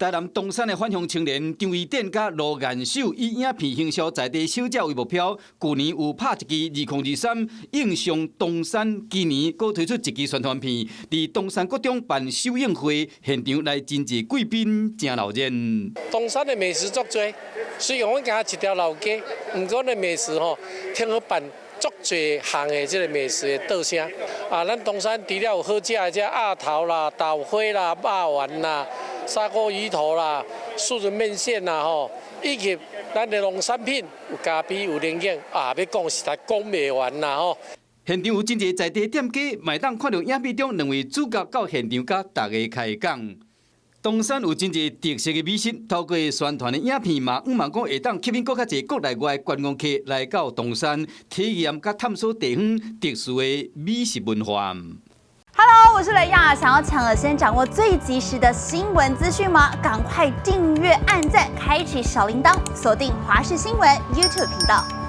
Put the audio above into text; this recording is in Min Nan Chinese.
台南冬山的返鄉青年張維典佮盧顏秀以影片行銷在地小食為目標，舊年有拍一支2023映像冬山，今年閣推出一支宣傳片，佇冬山國中辦首映會，現場來真濟貴賓誠鬧熱。冬山的美食足濟，雖然阮行一條老街，毋過的美食吼，聽好辦足濟項的這个美食的桌聲。啊，咱冬山除了有好食的這鴨頭啦、豆花啦、肉圓啦、砂鍋魚頭啦、素人麵線啦吼，以及咱的農產品有咖啡、有龍眼啊，欲講實在講袂完啦吼。現場有真濟在地店家，嘛會當看著影片中兩位主角到現場佮大家開講。冬山有真濟特色的美食，透過宣傳的影片嘛，向望講會當吸引閣較濟國內外觀光客來到冬山，體驗佮探索地方特殊的美食文化。 Hello，我是雷亞，想要搶先掌握最及時的新聞資訊嗎？趕快訂閱、按讚、開啟小鈴鐺，鎖定華視新聞 YouTube 頻道。